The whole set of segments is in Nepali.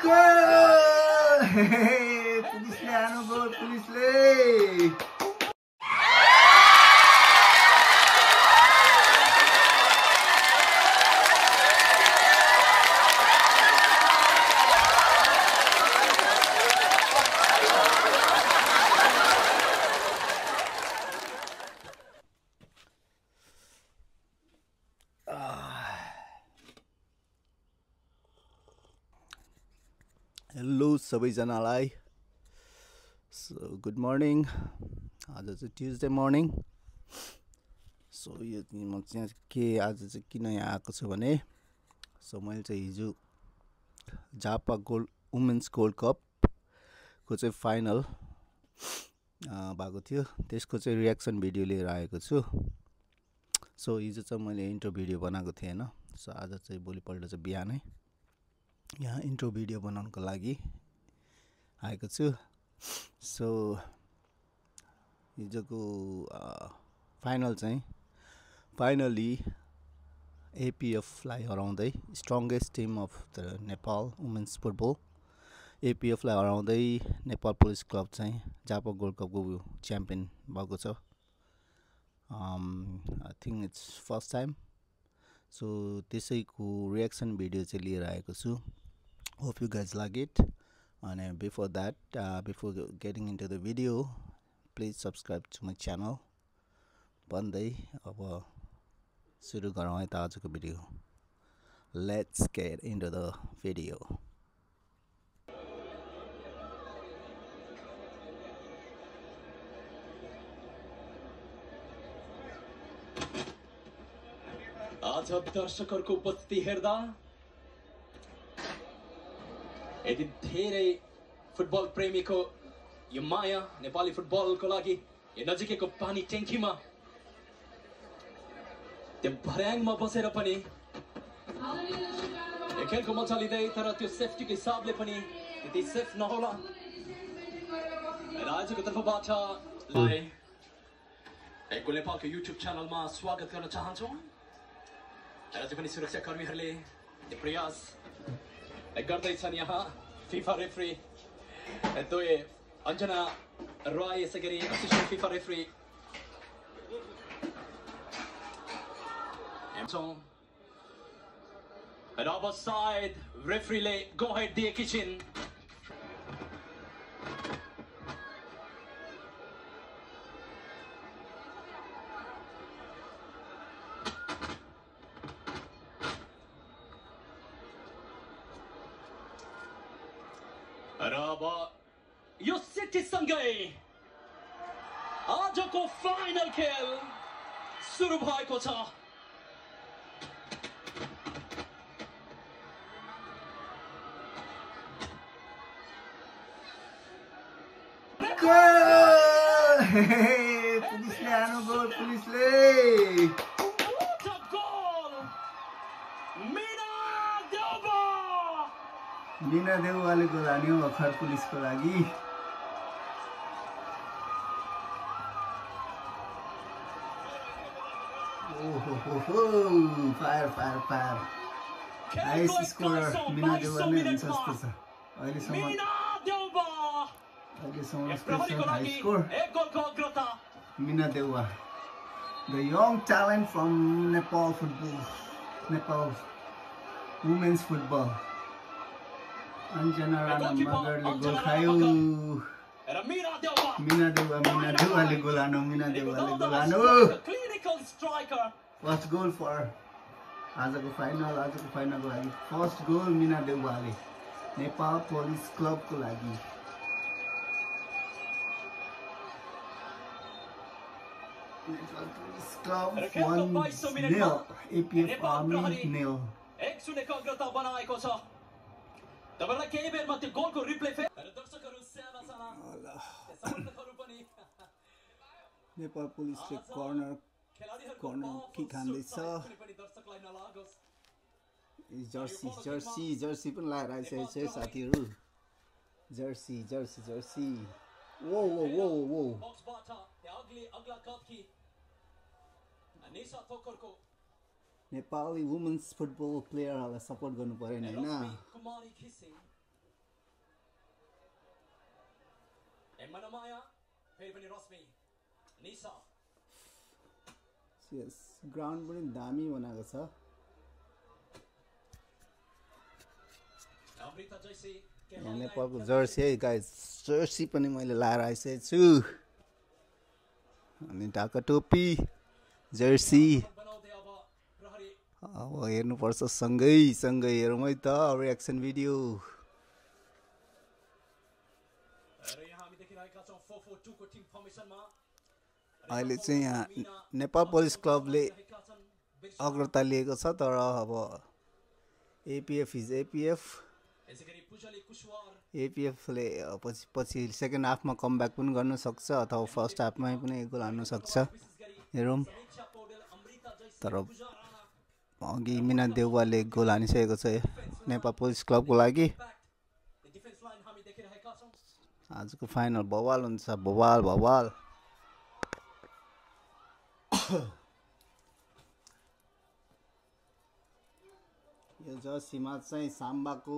गोल पुलिसले हान्नुभयो पुलिसले हेलो सबैजनालाई सो गुड मर्निङ आज चाहिँ ट्युजडे मर्निङ सो यो म चाहिँ के आज चाहिँ किन यहाँ आएको छु भने सो मैले चाहिँ हिजो जापा वुमेन्स गोल्ड कपको चाहिँ फाइनल भएको थियो त्यसको चाहिँ रियाक्सन भिडियो लिएर आएको छु सो हिजो चाहिँ मैले इन्ट्रो भिडियो बनाएको थिएँ हैन सो आज चाहिँ भोलिपल्ट चाहिँ बिहानै यहाँ इन्ट्रो भिडियो बनाउनको लागि आएको छु सो हिजोको फाइनल चाहिँ फाइनली एपिएफलाई हराउँदै strongest team of the Nepal women's football एपिएफलाई हराउँदै नेपाल पुलिस क्लब चाहिँ जापा गोल्ड कपको च्याम्पियन भएको छ I think it's first time so त्यसैको रियाक्सन भिडियो चाहिँ लिएर आएको छु hope you guys like it and before that before getting into the video please subscribe to my channel भन्दै अब सुरु गरौँ है त आजको video let's get into the video आज दर्शकहरूको उपस्थिति हेर्दा यदि धेरै फुटबल प्रेमीको यो माया नेपाली फुटबलको लागि यो नजिकैको पानी ट्याङ्कीमा त्यो भर्याङमा बसेर पनि यो खेलको मजा लिँदै तर त्यो सेफ्टीको हिसाबले पनि त्यति सेफ नहोला र आजको तर्फबाट एको नेपालको युट्युब च्यानलमा स्वागत गर्न चाहन्छौँ र अझै पनि सुरक्षाकर्मीहरूले यो प्रयास गर्दैछन् यहाँ फिफा रेफ्री दोए अञ्जना राय यसै गरी असिस्टेन्ट फिफा रेफ्री र अब सायद रेफ्रीले गो अहेड दिएकी छिन् र अब यो सिटीसँगै आजको फाइनल खेल सुरु भएको छ गोल पुलिसले हान्नुभयो पुलिसले मीना देउवाले गोल हान्यो भर्खर पुलिसको लागि fire fire fire nice scorer Meena Deuba नै हुन्छ जस्तो छ अहिलेसम्म high score Meena Deuba the young talent from Nepal football Nepal women's football Anjana Rana मगरले गोल खायो मीना देउवाले गोल हान्यो मीना देउवाले गोल हान्यो फर्स्ट गोल फर आजको फाइनलको लागि फर्स्ट गोल मीना देउवाले नेपाल पुलिस क्लबको लागि Nepal police club 1-0 APF army 0 एक शून्यको अग्रता बनाएको छ तपाईलाई केही बेरमा त्यो गोलको रिप्ले दर्शकहरू साना साना समर्थकहरू पनि नेपाल पुलिसले कर्नर किक हान्दैछ जर्सी पनि लगाएर आइसकेको छ साथीहरू जर्सी वो वो वो वो नेपाली वुमेन्स फुटबल प्लेयरहरूलाई सपोर्ट गर्नु पर्यो नि हैन Manamaya, फेरि पनि रश्मि निशा यस ग्राउन्ड पनि दामी बनाएको छ अमृता जैसी यहाँ नेपालको जर्सी है गाइस जर्सी पनि मैले लाएर आइसकेको छु अनि ढाका टोपी जर्सी बनाउँदै अब प्रहरी अब हेर्नुपर्छ सँगै सँगै हेरौँ है त रियाक्सन भिडियो र यहाँ हामी देखिरहेका छौं 442 को टिम फर्मेसनमा अहिले चाहिँ यहाँ नेपाल पुलिस क्लबले अग्रता लिएको छ तर अब एपिएफ इज एपिएफ यसैगरी पुजली कुशवार एपिएफले पछि सेकेन्ड हाफमा कमब्याक पनि गर्न सक्छ अथवा फर्स्ट हाफमै पनि एक गोल हान्नु सक्छ हेरौँ समीक्षा पौडेल अमृता जैसी तर पूजा राणा अघि मिना देउवाले एक गोल हानिसकेको छ नेपाल पुलिस क्लबको लागि डिफेन्स लाइन हामी देखिरहेका छौं आजको फाइनल बवाल हुन्छ बवाल बवाल यो जर्सीमा चाहिँ साम्बाको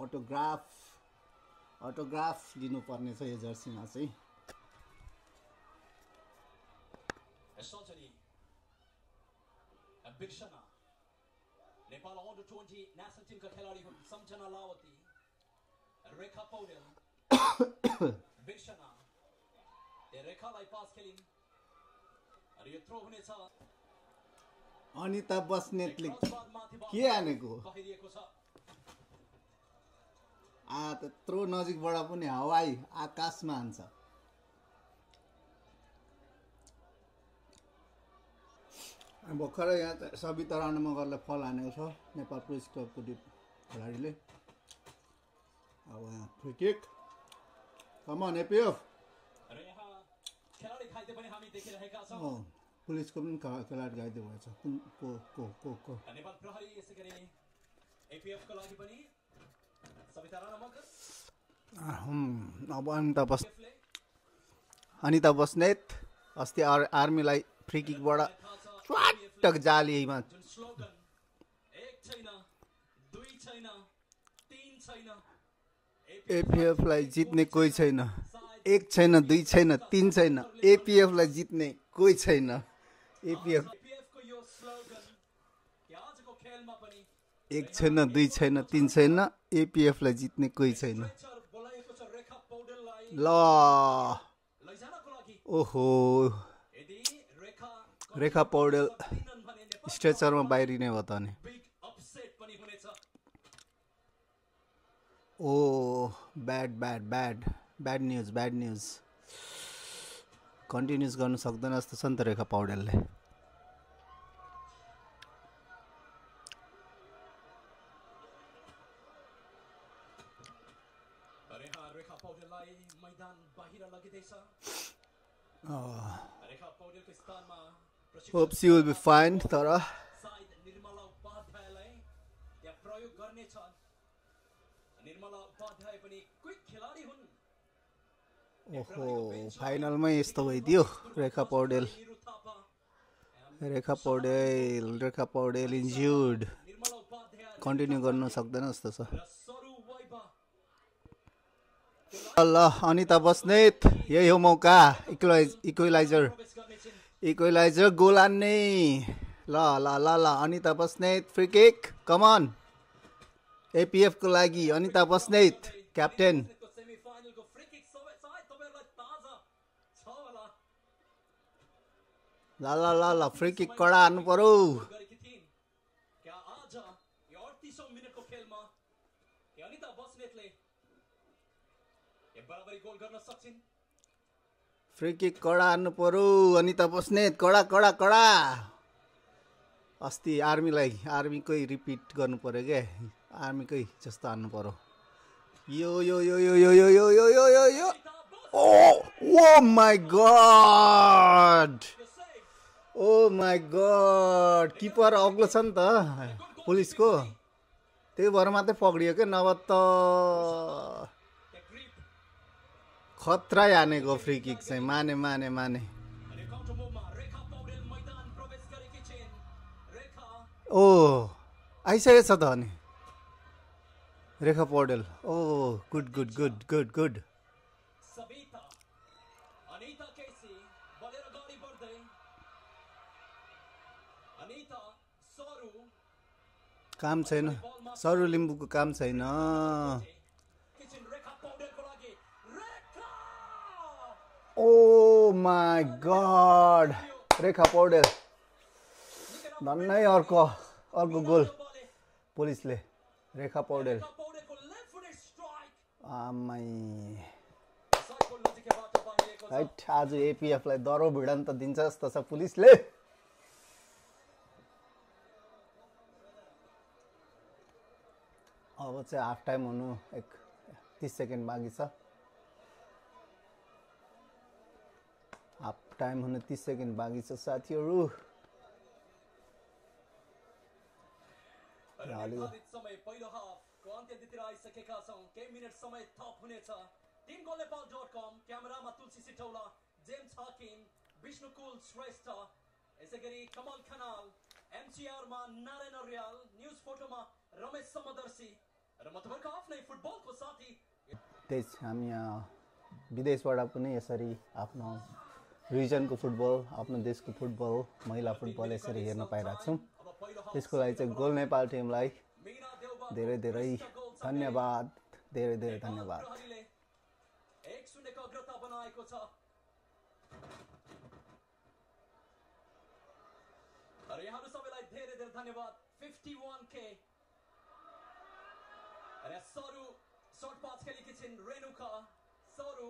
अटोग्राफ दिनुपर्ने छ यो जर्सीमा चाहिँ सञ्चरी बिर्सना नेपाल अन्डर 20 नेशनल टिमका खेलाडी हुन् सम्झना लावती रेखा पौडेल बिर्सना रेखालाई पास खेलिन् र यो थ्रो हुनेछ अनिता बस्नेतले के हानेको कहिरिएको छ त्यत्रो नजिकबाट पनि हवाई आकाशमा हान्छ भर्खरै यहाँ सविता राणा मगरलाई फल हानेको छ नेपाल पुलिस क्लबको खेलाडीले अब यहाँ फ्री किक कमन एपिएफ र यहाँ खेलाडी खाइते पनि हामी देखिरहेका छौं पुलिसको पनि खेलाडी घाइते भएछ को नेपाल प्रहरी यसैगरी एपिएफ को लागि पनि सविता राणा मगर अब अनिता बस्नेत अस्ति आर्मीलाई फ्री किकबाट स्वाटक जालीमा जुन स्लोगन एक छैन दुई छैन तीन छैन एपिएफलाई जित्ने कोही छैन एक छैन दुई छैन तीन छैन एपिएफलाई जित्ने कोही छैन एपिएफ एपिएफ को यो स्लोगन के आजको खेलमा पनि एक छैन दुई छैन तीन छैन एपिएफलाई जित्ने कोही छैन स्ट्रेचर बोलाएको छ रेखा पौडेललाई ल लैजानको लागि ओहो यदि रेखा पौडेल सक्दिनन् भने नेपाल स्ट्रेचरमा बाहिरिने भयो त नि बिग अपसेट पनि हुनेछ ओ ब्याड न्युज कन्टिन्युस गर्न सक्दैन जस्तो छ नि त रेखा पौडेलले रेखा पौडेललाई मैदान बाहिर लगिदैछ रेखा पौडेलको स्थानमा hope she will be fine तर सायद निर्मला उपाध्यायलाई त्यहाँ प्रयोग गर्नेछ निर्मला उपाध्याय पनि क्विक खेलाडी हुन् ओहो फाइनलमै यस्तो भइदियो रेखा पौडेल निरु थापा रेखा पौडेल इन्ज्युर्ड निर्मला उपाध्याय कन्टिन्यू गर्न सक्दैन जस्तो छ र सरु वैभा ल अनिता बस्नेत यही हो मौका इक्वेलाइजर प्रवेश गर्नेछिन् गोल हान्ने ल Anita Basnet free kick come on APF को लागि अनिता बस्नेत क्याप्टेन को सेमिफाइनलको फ्री किक सायद तपाईहरुलाई ताजा छ होला ल फ्री किक कडा हान्नु पर्यो गरेकी थिइन् क्या आज यो 38औं मिनेटको खेलमा के अनिता बस्नेतले एक बराबरी गोल गर्न सक्छिन् फ्री किक कडा हान्नु पर्यो अनिता बस्नेत कडा अस्ति आर्मीकै रिपिट गर्नु पर्यो क्या आर्मीकै जस्तो हान्नु पर्यो यो ओ माई गॉड किपर अग्लो छ नि त पुलिसको त्यही भएर मात्रै पक्रियो क्या नभए त खतरा हानेको फ्री किक चाहिँ माने अनि काउन्टर मुभमा रेखा पौडेल मैदान प्रवेश गरेकी छिन् रेखा ओ आइसकेको छ त अनि रेखा पौडेल ओ गुड काम छैन सरु लिम्बुको काम छैन ओ माई गॉड रेखा पौडेल धन्नै अर्को गोल पुलिसले रेखा पौडेल आमाई राइट आज एपीएफ लाई दरो भिडन्त दिन्छ जस्तो छ पुलिसले अब चाहिँ हाफ टाइम हुनु 30 सेकेन्ड बाँकी छ हाफ टाइम हुनु 30 सेकेन्ड बाँकी छ साथीहरु समय पहिलो हाफको अन्त्यतिर आइसकेका छौं केही मिनेट समय थप हुनेछ टिम goalnepal.com क्यामेरामा तुलसी सिटौला जेम्स हाकिम विष्णुकुल श्रेष्ठ यसैगरी कमल खनाल एमसीआर मा नारायण अर्याल न्यूज फोटोमा रमेश समदर्शी र म तपाईको आफ्नै फुटबलको साथी त्यस हामी विदेशबाट पनि यसरी आफ्नो रिजनको फुटबल आफ्नो देशको फुटबल महिला फुटबल यसरी हेर्न पाइरहेका छौं त्यसको लागि चाहिँ गोल नेपाल टिमलाई धेरै धेरै धन्यवाद धेरै धेरै धन्यवाद 1-0 को अग्रता बनाएको छ अरे यहाँहरु सबैलाई धेरै धेरै धन्यवाद 51k अरे सरू शॉट पास खेलेकी छिन् रेणुका सरू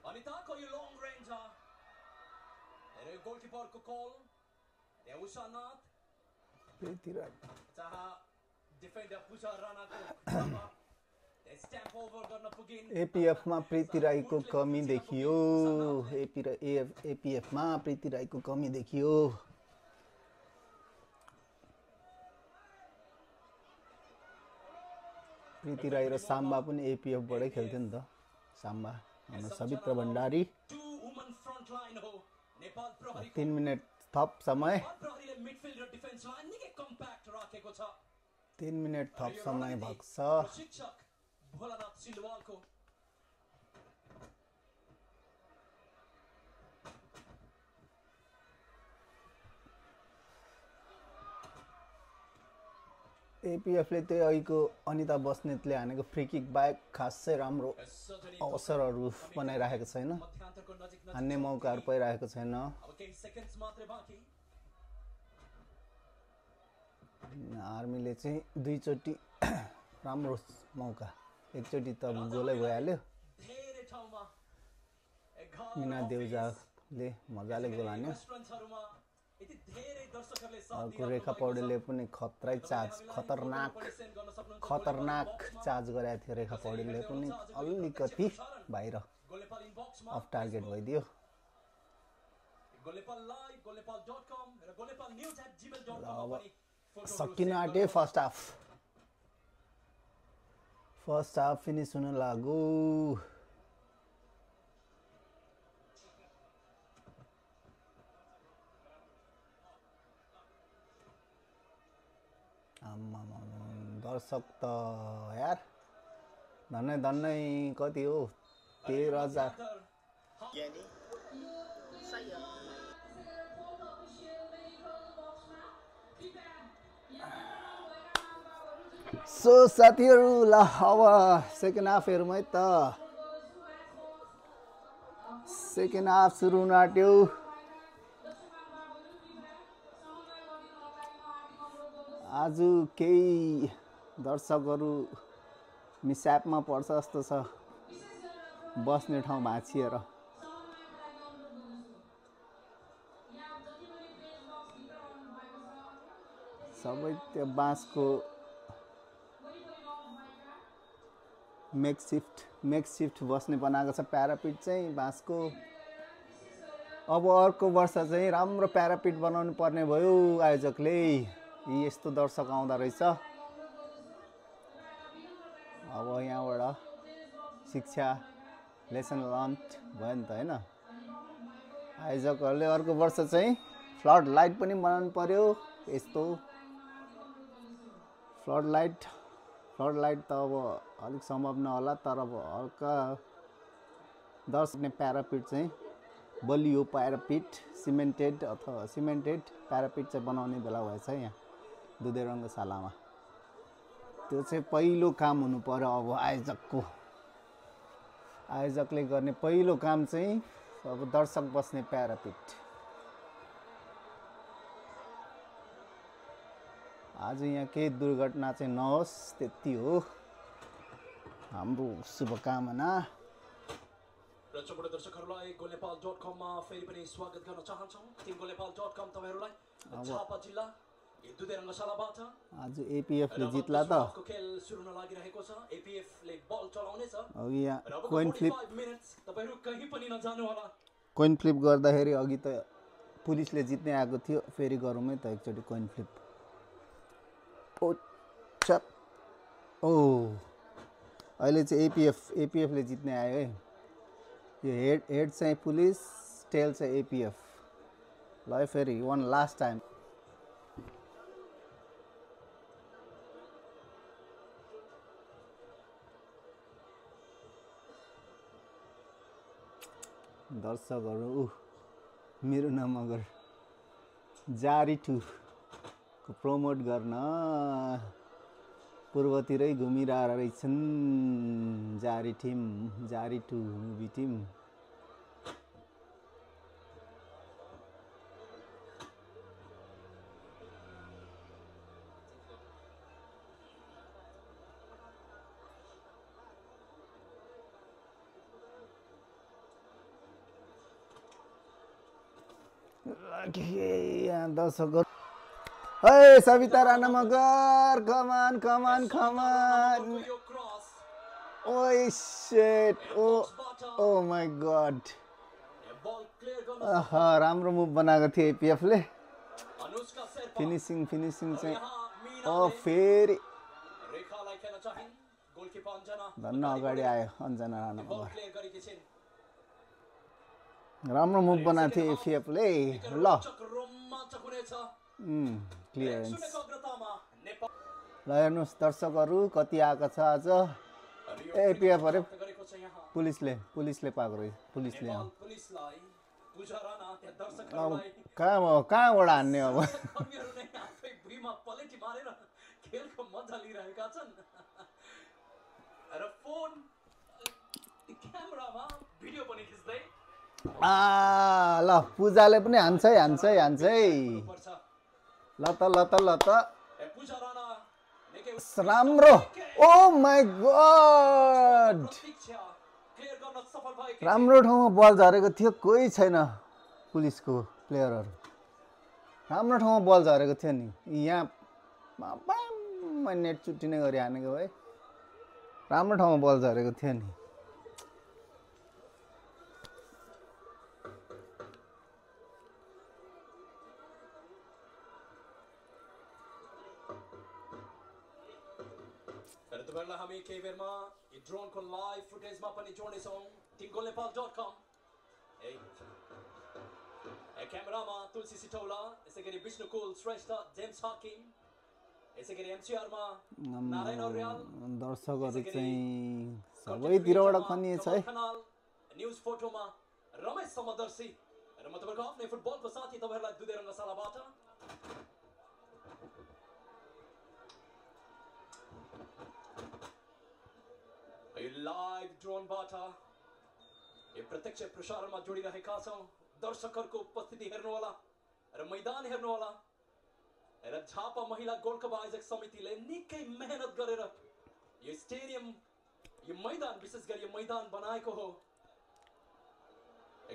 अनिता को यो लङ रेन्ज अरे गोलकीपर को कॉल त्यहाँ उषानाथ प्रीतिराज चाह डिफेन्डर पुजा राणाको स्ट्याम्प ओभर गर्न पुगिन् एपीएफ मा प्रीति राईको कमी देखियो एपीएफ मा प्रीति राईको कमी देखियो प्रीति राई र साम्बा पनि एपीएफ बाटै खेल्थ्यो नि त साम्बा हाम्रो सवित्र भण्डारी 3 मिनेट थप समय 3 मिनेट थप समय भएको छ भोलानाथ सिलवालको एपीएफ ले त्यही अहिलेको अनिता बस्नेतले हानेको फ्री किक बाहेक खासै राम्रो अवसरहरू बनाइराखेको छैन हान्ने मौकाहरू पाइरहेको छैन आर्मीले चाहिँ दुईचोटी राम्रो मौका एकचोटी त गोलै भइहाल्यो मिना देउजाले मजाले गोल हान्यो अर्को रेखा पौडेलले पनि खतरनाक चार्ज गरेको थियो रेखा पौडेलले पनि अलिकति बाहिर अफ टार्गेट भइदियो अब सकिन आँट्यो फर्स्ट हाफ फिनिश हुन लाग्यो दर्शक त यार धन्नै कति हो 13,000 सो साथीहरु ल अब सेकेन्ड हाफ हेरौँ है त सेकेन्ड हाफ सुरु हुन आँट्यो आज केही दर्शकहरू मिस्यापमा पर्छ जस्तो छ बस्ने ठाउँ भाँचिएर सबै त्यो बाँसको मेकसिफ्ट बस्ने बनाएको छ प्यारापिट चाहिँ बाँसको अब अर्को वर्ष चाहिँ राम्रो प्यारापिट बनाउनु पर्ने भयो आयोजकले यस्तो दर्शक आउँदा रहेछ अब यहाँबाट शिक्षा लेसन लर्न भयो नि त हैन आयोजकहरूले अर्को वर्ष चाहिँ फ्लड लाइट पनि बनाउनु पर्यो यस्तो फ्लड लाइट त अब अलिक सम्भव नहोला तर अब हल्का दर्शकले प्यारापिट चाहिँ बलियो प्यारापिट सिमेन्टेड प्यारापिट चाहिँ बनाउने बेला भएछ यहाँ दुधे रङ्गशालामा। त्यो चाहिँ पहिलो काम हुनु पर्यो अब आयोजकले गर्ने पहिलो काम चाहिँ अब दर्शक बस्ने प्यारापिट। आज यहाँ केही दुर्घटना चाहिँ नहोस् त्यति हो हाम्रो शुभकामना। दर्शकहरूलाई goalnepal.com मा फेरि पनि स्वागत गर्न चाहन्छौँ। टिम goalnepal.com तपाईहरुलाई झापा जिल्ला दुधे रङ्गशालाबाट आज एपीएफ ले जित्ला त खेल सुरु हुन लागिरहेको छ। एपीएफ ले बल चलाउने छ। अब यहाँ कोइन फ्लिप तपाईहरु कहीं पनि नजानु होला। कोइन फ्लिप गर्दाखेरि अघि त पुलिसले जित्ने आएको थियो फेरि गरौँ है त एकचोटी कोइन फ्लिप। ओ चप ओ अहिले चाहिँ एपीएफ ले जित्ने आयो है। यो हेड चाहिँ पुलिस टेल चाहिँ एपीएफ। ल फेरि वान लास्ट टाइम दर्शकहरू मेरो नाम अगर जारी टु को प्रमोट गर्न पूर्वतिरै घुमिरहेका रहेछन् जारी टु मुभी टिम। यहाँ दर्शकहरू Hey, Savita Rana Magar, come on. Oh shit. Oh my god. राम्रो मुभ बनाएको थियो एपीएफ ले। फिनिशिङ चाहिँ फेरि धन्न अगाडि आयो अन्जना राणा मगर। राम्रो मुभ बनाएको थियो एपीएफ ले। ल क्लियरेन्स ल हेर्नुहोस् दर्शकहरू कति आएको छ आज। एपीएफ अरे पुलिसले पाएको रहेछ। पुलिसले अब कहाँबाट हान्ने अब ल पूजाले पनि हान्छ है। ल त राम्रो। ओ माय गॉड राम्रो ठाउँमा बल झरेको थियो। कोही छैन पुलिसको प्लेयरहरू। राम्रो ठाउँमा बल झरेको थियो नि। यहाँ नेट चुट्टिने गरी हानेको है। राम्रो ठाउँमा बल झरेको थियो नि। तपाईँहरूलाई हामी केही बेरमा यो ड्रोनको लाइभ फुटेजमा पनि जोड्नेछौँ। टिम goalnepal.com क्यामेरामा तुलसी सिटौला, यसै गरी विष्णु कुल श्रेष्ठ, जेम्स हाकिम, यसै गरी एमसीआरमा नारायण अर्याल। दर्शकहरू चाहिँ सबैतिरबाट खनिएछ है। न्युज फोटोमा रमेश समदर्शी र म तपाईँको आफ्नै फुटबलको साथी तपाईँहरूलाई दुधे रङ्गशालाबाट यो लाइभ ड्रोनबाट यो प्रत्यक्ष प्रसारणमा जोडिरहेका छौँ। दर्शकहरूको उपस्थिति हेर्नुहोला र मैदान हेर्नुहोला र झापा महिला गोल्ड कप आयोजक समितिले निकै मेहनत गरेर यो स्टेडियम यो मैदान विशेष गरी यो मैदान बनाएको हो।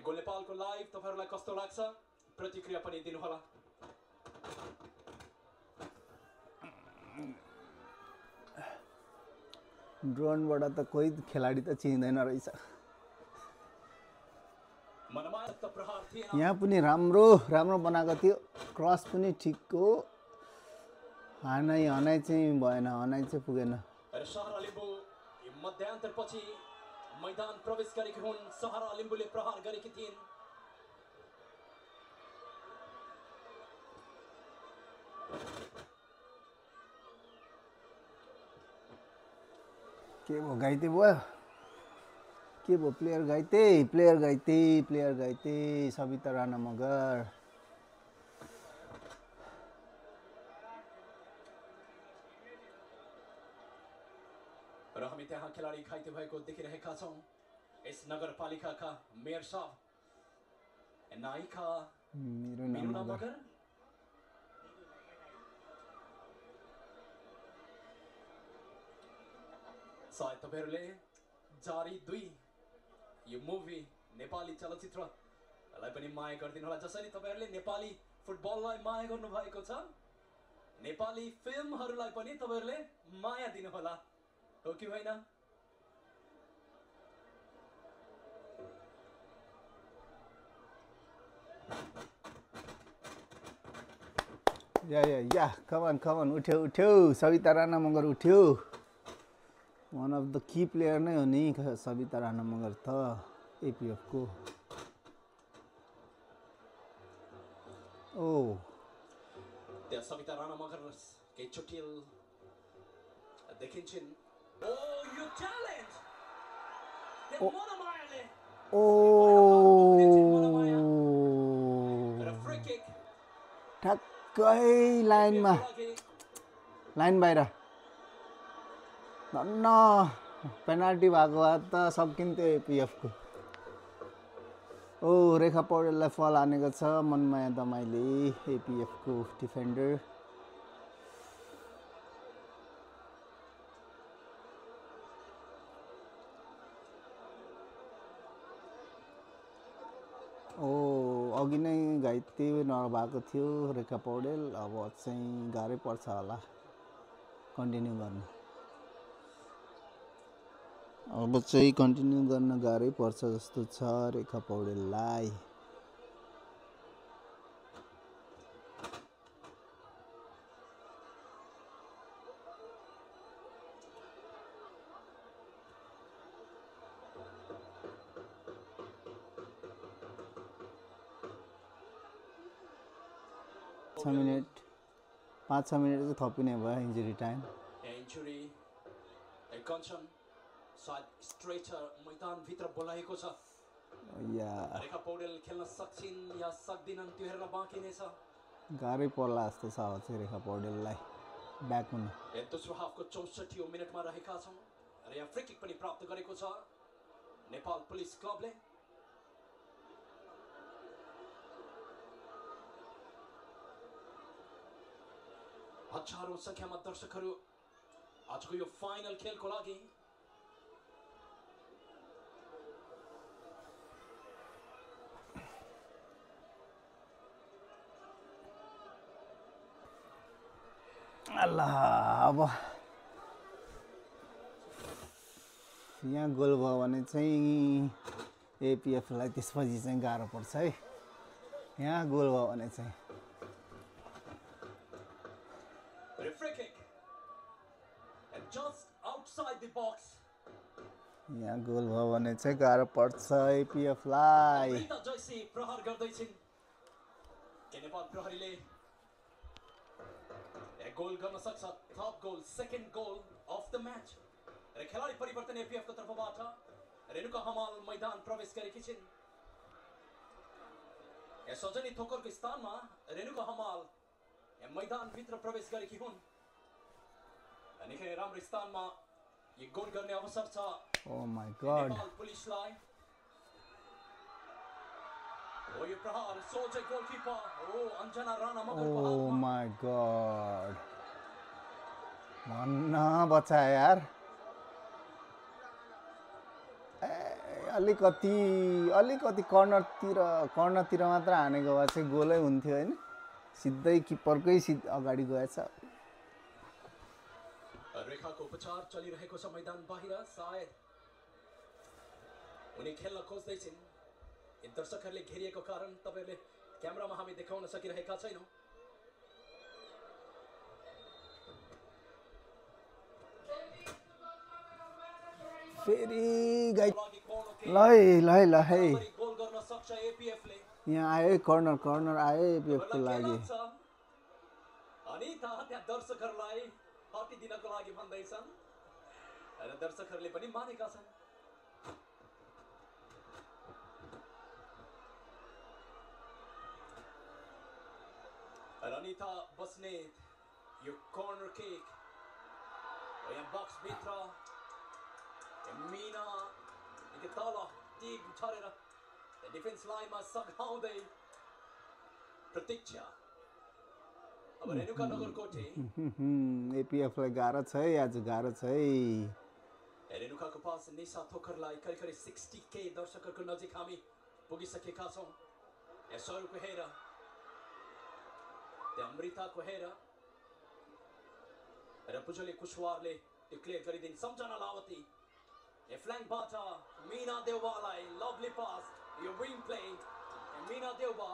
goalnepal.com लाइभ तपाईहरुलाई कस्तो लाग्छ प्रतिक्रिया पनि दिनुहोला। ड्रोनबाट त कोही खेलाडी त चिन्दैन रहेछ। यहाँ पनि राम्रो बनाएको थियो। क्रस पनि ठिकको हनाइ चाहिँ भएन। हनाइ चाहिँ पुगेन। सहारा लिम्बू मध्यान्तरपछि मैदान प्रवेश गरेकी हुन्। सहारा लिम्बूले प्रहार गरेकी थिइन्। के भयो घाइते भयो के भयो प्लेयर घाइते सविता राणा मगर र हामी त्यहाँ खेलाडी घाइते भएको देखिरहेका छौं यस नगरपालिकाका मेयर साहब नायिका मिरुना मगर सायद तपाईहरुले जारी 2 यो मुभी नेपाली चलचित्रलाई पनि माया गर्दिनु होला जसरी तपाईहरुले नेपाली फुटबललाई माया गर्नु भएको छ नेपाली फिल्महरुलाई पनि तपाईहरुले माया दिनु होला हो कि होइन या कम अन उठ्यो सविता राणा मगर उठ्यो one of the key player नै हो नि सविता राणा मगर त एपीएफ को त्यहाँ सविता राणा मगर केही चोटिल देखिन्छन् यो च्यालेन्ज मनमायाले फ्री किक ठ्याक्कै लाइन बाहिर धन्न पेनाल्टी भएको भए त सकिन्थ्यो एपीएफ को रेखा पौडेललाई फल हानेको छ मनमाया दमाईले एपीएफ को डिफेन्डर अघि नै घाइते नभएको थियो रेखा पौडेल अब चाहिँ गाह्रै पर्छ होला कन्टिन्यू गर्न गाह्रै पर्छ जस्तो छ रेखा पौडेललाई पाँच 6 मिनट चाहिँ थपिने भयो इन्जुरी टाइम सायद स्ट्रेचर मैदान भित्र बोलाएको छ रेखा पौडेल खेल्न सक्छिन् या सक्दिनन् त्यो हेर्न बाँकी नै छ गाह्रै पर्ला जस्तो छ चाहिँ रेखा पौडेललाई ब्याक हुन दोस्रो हाफको 64औं मिनेटमा रहेका छौं र यहाँ फ्री किक पनि प्राप्त गरेको छ नेपाल पुलिस क्लबले हजारौं संख्यामा दर्शकहरू आजको यो फाइनल खेलको लागि अल्लाह अब यहाँ गोल भयो भने चाहिँ एपीएफलाई त्यसपछि चाहिँ गाह्रो पर्छ है यहाँ गोल भयो भने चाहिँ यहाँ गोल भयो भने चाहिँ गाह्रो पर्छ एपीएफलाई प्रहार गर्दैछिन् नेपाल प्रहरीले गोल गर्न सक्छ top goal second goal of the match र खेलाडी परिवर्तन एपीएफ को तर्फबाट रेणुका हमाल मैदान प्रवेश गरेकी छिन् सजनी थोकरको स्थानमा रेणुका हमाल मैदान भित्र प्रवेश गरेकी हुन् निकै राम्रो स्थानमा यो गोल गर्ने अवसर छ ओ माय गॉड नेपाल पुलिसलाई यो प्रहार सोझै गोलकिपर अञ्जना राणा मगरको ओ माय गॉड भन्न बचा यार अलिकति कर्नरतिर मात्र हानेको भए चाहिँ गोलै हुन्थ्यो हैन सिधै किपरकै अगाडि गएछ रेखाको उपचार चलिरहेको छ मैदान बाहिर सायद उनी खेल्न खोज्दैछिन् दर्शकहरूले घेरिएको कारण तपाईहरुले क्यामेरामा हामी देखाउन सकिरहेका छैनौं फेरि गाइड ल है गोल गर्न सक्छ एपीएफ ले यहाँ आयो कर्नर आयो एपीएफ को लागि अनि त्यहाँ दर्शकहरूलाई हटी दिनको लागि भन्दैछन् र दर्शकहरूले पनि मानेका छन् Ranita Basnet, यो corner kick. O यहाँ box भित्र मिना निकै तल टिक झरेर डिफेन्स लाइनमा सघाउँदै प्रतीक्षा अब रेणुका नगरकोटे एपीएफलाई गाह्रो छ है, आज गाह्रो छ है। रेणुकाको पास निशा थोकरलाई करिब 60K दर्शकहरूको नजिक हामी पुगिसकेका छौँ। यहाँ स्वरूपको हेर, त्यहाँ अमृताको हेर र पुजले कुशवारले त्यो क्लियर गरिदिन् सम्झना लावती। ए फ्ल्याङ्कबाट मीना देउवालाई लभली पास, यो विङ प्ले मीना देउवा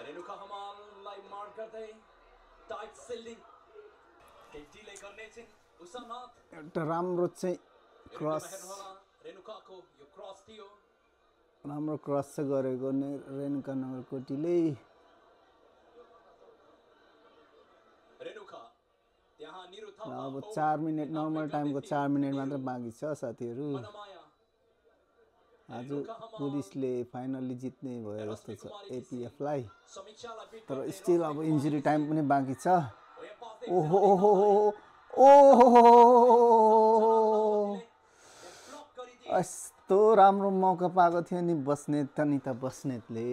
रेणुका हमाललाई मार्क गर्दै टाइट सिल्डिङ केही डिले गर्ने छिन् उषानाथ। एउटा राम्रो चाहिँ क्रस, रेणुकाको यो क्रस थियो, राम्रो क्रस चाहिँ गरेको रेणुका नगरकोटीले। रेणुका त्यहाँ निरुथा अब 4 मिनट, नर्मल टाइमको 4 मिनट मात्र बाँकी छ साथीहरू। आज पुलिसले फाइनली जित्ने भयो जस्तो छ एपीएफलाई, तर स्टिल अब इन्जुरी टाइम पनि बाँकी छ। ओहो ओहो ओहो, यस्तो राम्रो मौका पाएको थियो नि बस्नेत, अनिता बस्नेतले।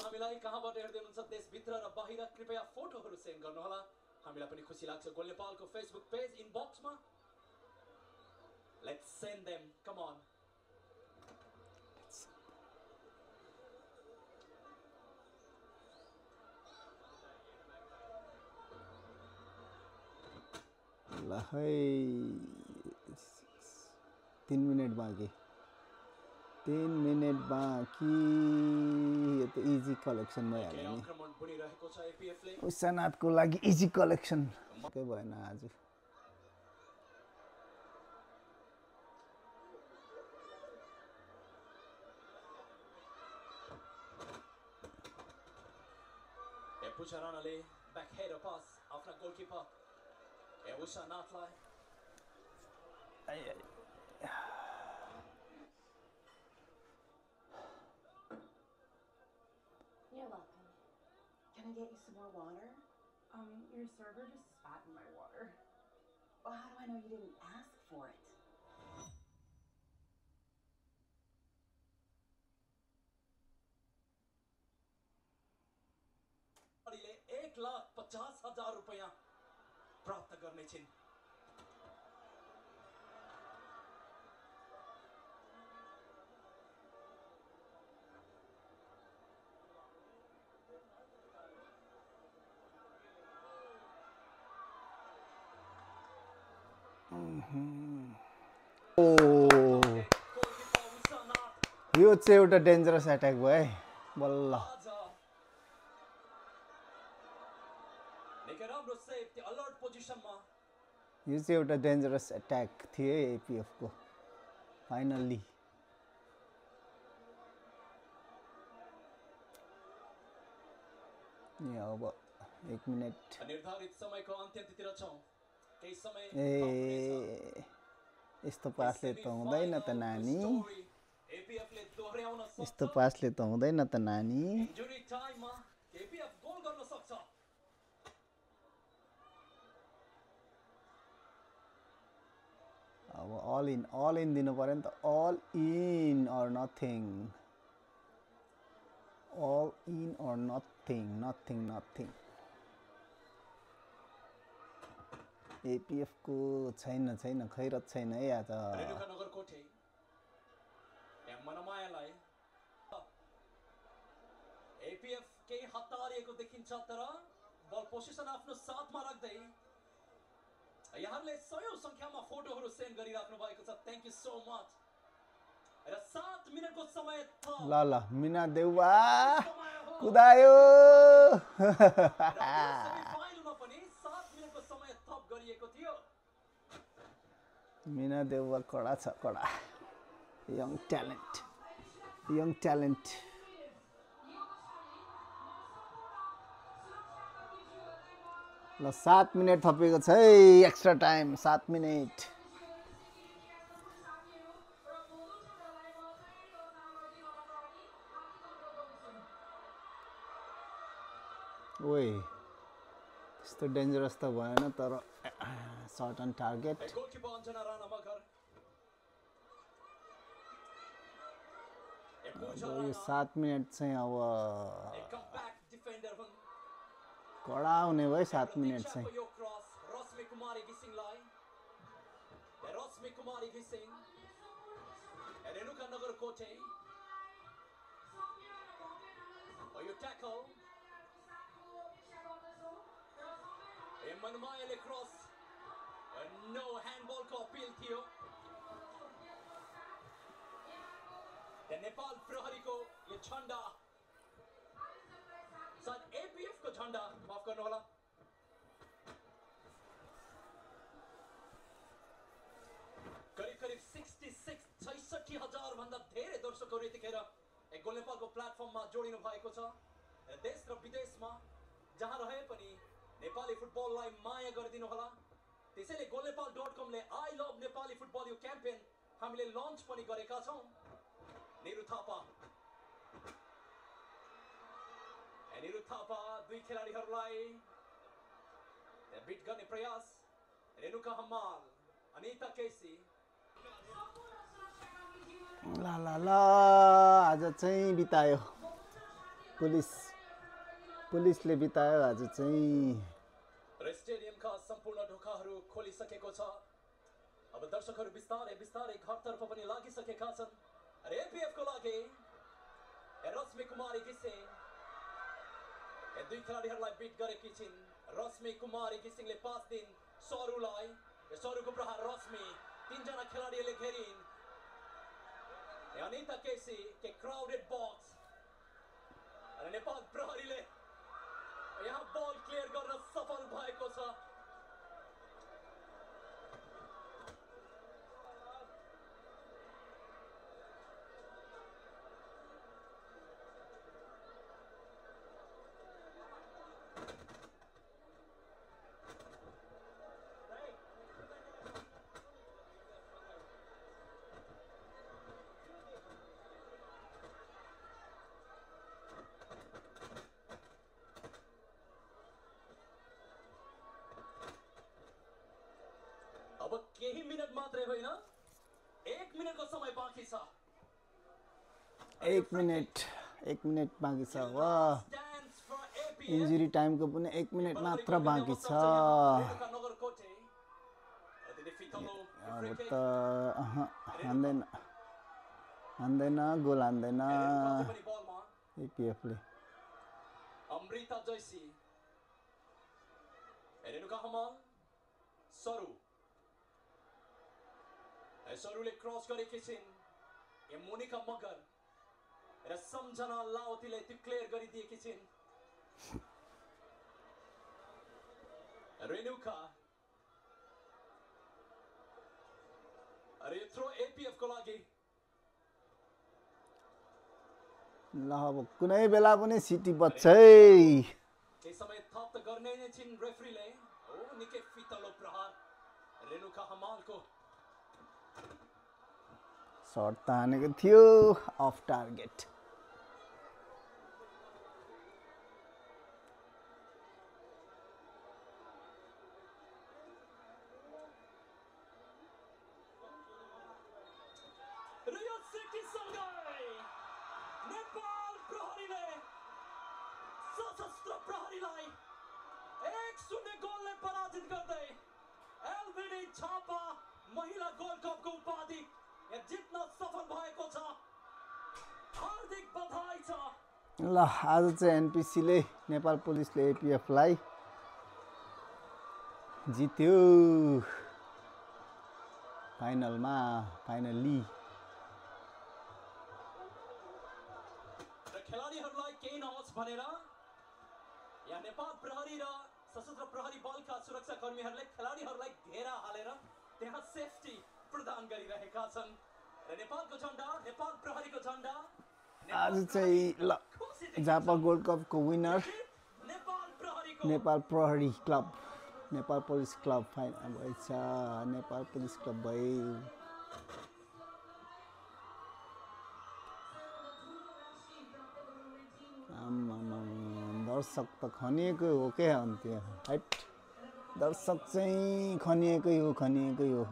हामीलाई कहाँबाट हेर्दै हुनुहुन्छ देशभित्र र बाहिर कृपया फोटोहरू सेन्ड गर्नुहोला, हामीलाई पनि खुसी लाग्छ। गोल नेपालको फेसबुक पेज इनबक्समा let's send them, come on. ल है 3 मिनट बाँकी, 3 मिनट बाँकी। यो त इजी कलेक्सन भइहाल्यो नि, उषानाथको लागि इजी कलेक्सन के भएन आज। पुजा राणाले ब्याक हेड पास आफ्ना goalkeeper उषानाथलाई। You're welcome. Can I get you some more water? Your server just spat in my water. Well, how do I know you didn't ask for it? ले 1,50,000 रुपैयाँ प्राप्त गर्ने छिन्। यो चाहिँ एउटा डेन्जरस एट्याक भयो है, बल्ल। यो चाहिँ एउटा डेन्जरस एट्याक थियो है एपीएफको फाइनल्ली। अब 1 मिनट निर्धारित समयको अन्त्यतिर छौं। केही समय ए यस्तो पासले त हुँदैन त नानी, एपीएफले दोहोर्याउन सक्छ। यस्तो पासले त हुँदैन त नानी। इन्जुरी टाइममा एपीएफ गोल गर्न सक्छ। अब अल इन दिनु पर्यो नि त, all in or nothing, all in or nothing, nothing nothing. APF को छैन खैरत छैन है आज। रेणुका नगरकोटे यहाँ मनमायालाई एपीएफ केही हतारिएको देखिन्छ, तर बल पोजिसन आफ्नो साथमा राख्दै यहाँले सयौं संख्यामा फोटोहरू सेन्ड गरिराख्नु भएको छ। Thank you so much. र 7 मिनेटको समय छ। ल मीना देउवा कुदायो। सेमिफाइनलमा पनि 7 मिनेटको समय थप गरिएको थियो। मीना देउवा कडा छ, कडा। Young talent. ल 7 मिनट थपेको छ है, एक्स्ट्रा टाइम 7 मिनट। है त्यस्तो डेन्जरस त भएन तर shot on target goalkeeper Anjana Rana Magar अब यो 7 मिनेट चाहिँ अब कमब्याक डिफेन्डर हुन् कडा हुने भयो 7 मिनेट चाहिँ यो क्रस रश्मि कुमारी घिसिङलाई रश्मि कुमारी घिसिङ रेणुका नगरकोटे यो ट्याकल मनमायाले क्रस नो ह्यान्डबलको अपिल थियो नेपाल प्रहरीको यो झण्डा सायद एपीएफ को झण्डा माफ गर्नुहोला करिब 66,000 भन्दा धेरै दर्शकहरू यतिखेर गोलनेपालको प्लेटफर्ममा जोडिनु भएको छ देश र विदेशमा जहाँ रहे पनि नेपाली फुटबललाई माया गरिदिनु होला त्यसैले goalnepal.com ले आई लभ नेपाली फुटबल यो क्याम्पेन हामीले लन्च पनि गरेका छौं निरु थापा दुई खेलाडीहरूलाई बिट गर्ने प्रयास रेणुका हमाल अनिता केसी ला ला ला आज चाहिँ बितायो पुलिसले बितायो आज चाहिँ स्टेडियमका सम्पूर्ण ढोकाहरू खोलिसकेको छ अब दर्शकहरू बिस्तारै घरतर्फ पनि लागिसकेका छन् एपीएफ को लागि रश्मि कुमारी घिसिङ दुई खेलाडीहरूलाई बिट गरेकी छिन् रश्मि कुमारी घिसिङले पास दिन सरुको प्रहार रश्मि तीनजना खेलाडीले घेरिन् अनिता केसी के क्राउडेड बॉक्स र नेपाल प्रहरीले यहाँ बल क्लियर गर्न सफल भएको छ केही मिनट मात्रै होइन 1 मिनेटको समय बाँकी छ 1 मिनेट बाँकी छ वाह इन्जुरी टाइमको पनि 1 मिनेट मात्र बाँकी छ अब त हान्दैन गोल हान्दैन एपीएफले अमृता जयसी रेणुका हमाल सरुले क्रस गरेकी छिन् मोनिका मगर र सम्झना लावतीले त्यो क्लियर गरिदिएकी छिन् रेणुका यो थ्रो एपीएफ को लागि ल अब कुनै बेला पनि सिटी बज्छ है केही समय थप त गर्ने नै छिन् रेफ्रीले निकै फितलो प्रहार रेणुका हमालको सर्ट त हानेको थियो अफ टार्गेट नेपाल प्रहरीले सशस्त्र प्रहरीलाई 1-0 गोलले पराजित गर्दै एलबीडी छापा महिला गोल्ड कपको उपाधि जित्न सफल भएको छ हार्दिक बधाई छ ल आज चाहिँ एनपीसीले नेपाल पुलिसले एपीएफलाई जित्यो फाइनली खेलाडीहरूलाई केही नहोस् भनेर यहाँ नेपाल प्रहरी र सशस्त्र प्रहरी बलका सुरक्षाकर्मीहरूले खेलाडीहरूलाई घेरा हालेर त्यहाँ सेफ्टी प्रदान गरिरहेका छन् र नेपालको झण्डा नेपाल प्रहरीको झण्डा आज चाहिँ ल झापा गोल्ड कपको विनर नेपाल प्रहरी club Nepal police club final भएछ नेपाल पुलिस क्लब भयो दर्शक त खनिएकै हो के अन्त्य हैट दर्शक चाहिँ खनिएकै हो